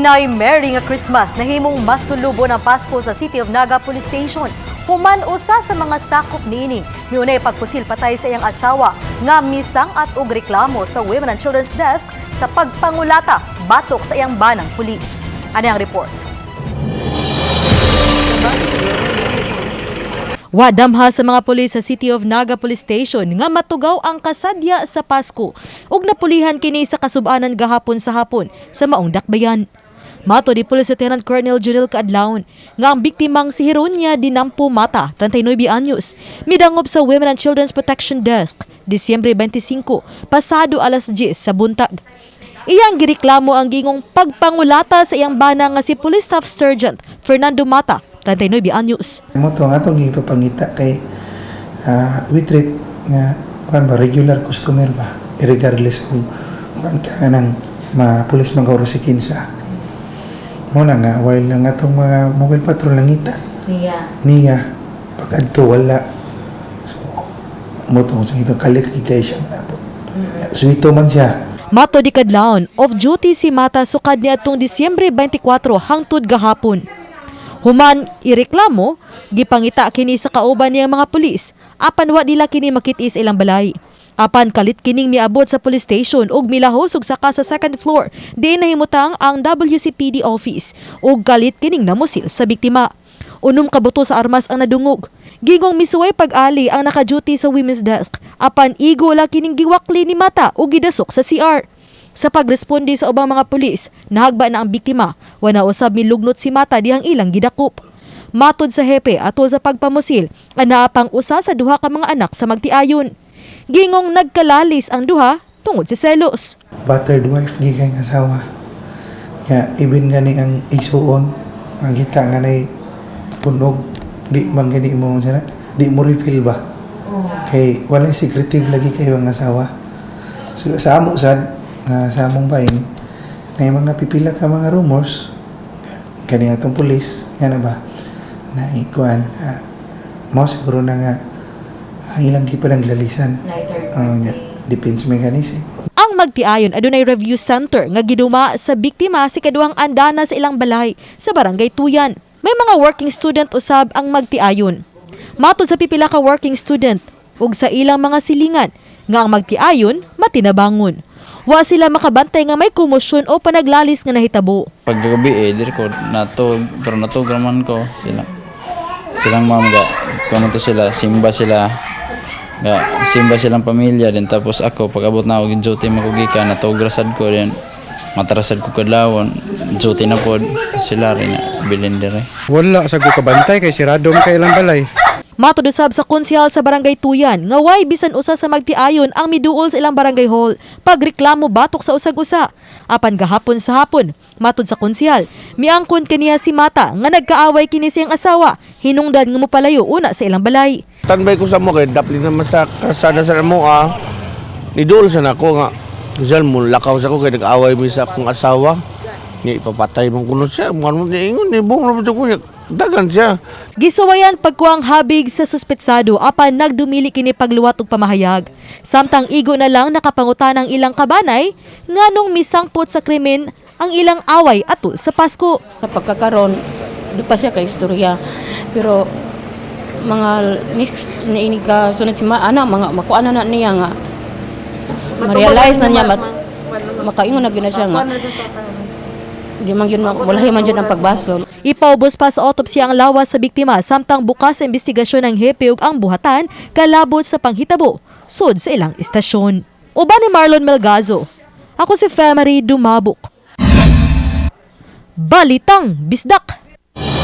Hinay Merry nga Christmas, nahimong masulubon ang Pasko sa City of Naga Police Station. Human usa sa mga sakop niini, miunay pagpusil patay sa iyang asawa nga misang-at og reklamo sa Women and Children's Desk sa pagpangulata batok sa iyang banang pulis. Ani ang report. Wadamha sa mga pulis sa City of Naga Police Station nga matugaw ang kasadya sa Pasko ug napulihan kini sa kasubanan gahapon sa hapon sa maong dakbayan. Matod ni Police Lieutenant Colonel Junel Kaadlaon nga ang biktimang si Heronia Dinampo Mata, 39 anyos, midangop sa Women and Children's Protection Desk Disyembre 25, pasado alas 10 sa buntag. Iyang gireklamo ang gingong pagpangulata sa iyang bana nga si Police Staff Sergeant Fernando Mata, 39 anyos. Mao to ang atong ipapangita kay we treat nga kuan ba, regular customer ba, regardless kung kuan ka nga nang ma pulis man ka si kinsa. Mao na nga while ang atong mga mobile patrol nangita Niya. niya pag adto wala, so mao to sa itong kalit kay siya nabot. Suwito man siya. Matod ni Kadlaon, off duty si Mata sukad niadtong Disyembre 24 hangtod gahapon. Human ireklamo, gipangita kini sa kauban niyang mga pulis, apan wa nila kini makit-i sa ilang balay. Apan kalit kining miabot sa police station ug milahos og saka sa second floor, diin nahimutang ang WCPD office ug kalit kining namusil sa biktima. 6 ka buto sa armas ang nadungog. Gingong misuway pag-ali ang naka-duty sa women's desk. Apan igo la kining giwakli ni Mata ug gidasok sa CR. Sa pagresponde sa ubang mga pulis, nahagba na ang biktima. Wana usab milugnot si Mata dihang ilang gidakop. Matod sa hepe atol sa pagpamusil, anaa pang usa sa duha ka mga anak sa magtiayon. Gingong nagkalalis ang duha tungod sa selos. Battered wife gikan asawa nya, ibin gani ang igsuon ang kita nga nay punog, di man gani mo sana, di mo refill ba, kay wala secretive lagi kayo ang asawa. So sa amo sad nga sa among bahin na mga pipila ka mga rumors kani atong pulis nga na ba na ikuan, mao siguro na nga ang ilang gipananglalisan nya, defense mechanism. Ang magtiayon adunay review center nga giduma sa biktima sa kaduhang andana sa ilang balay sa Barangay Tuyan. May mga working student usab ang magtiayon. Matod sa pipila ka working student ug sa ilang mga silingan nga ang magtiayon matinabangon. Wa sila makabantay nga may komosyon o panaglalis nga nahitabo. Pagkagabi eh, diri ko natug, pero natug raman ko sila. Silang ma'am ga, kuno to sila, simba sila. Ga, simba silang pamilya din, tapos ako pag abot na ako duty makugikan, natug rasad ko din. Matarasad ko kadlawon, duty na pod sila rin na bilin dire. Wala sa ko kabantay kay sirado man kay ilang balay. Matod usab sa konsehal sa Barangay Tuyan nga way bisan usa sa magtiayon ang miduol sa ilang barangay hall pagreklamo batok sa usag-usa. Apan gahapon sa hapon, matod sa konsehal, miangkon kaniya si Mata nga nagkaaway kini siyang asawa, hinungdan nga mopalayo una sa ilang balay. Tanbay ko sa mo kay dapli naman sa kasada sa mo ah. Ni dool sa nako nga. Rizal mo lakaw sa ko kay nag-away mi sa akong asawa. Ni ipapatay man kuno siya. Mga mo ni ingon ni bong na ko niya. Dagan siya. Gisuwayan pagkuang habig sa suspetsado apan nagdumili kini pagluwat og pamahayag. Samtang igo na lang nakapangutan ang ilang kabanay nganong misangpot sa krimen ang ilang away atol sa Pasko. Sa pagkakaroon, do pa siya kay istorya. Pero mga next ni ini ka sunod si ma ana mga makuan na niya nga ma-realize na niya makaingon na gyud na siya nga di man gyud wala man jud ang pagbasol. Ipaubos pa sa autopsy ang lawas sa biktima samtang bukas sa investigasyon ng hepe ug ang buhatan kalabot sa panghitabo sud sa ilang istasyon. Uban ni Marlon Melgazo. Ako si Femery Dumabok. Balitang Bisdak.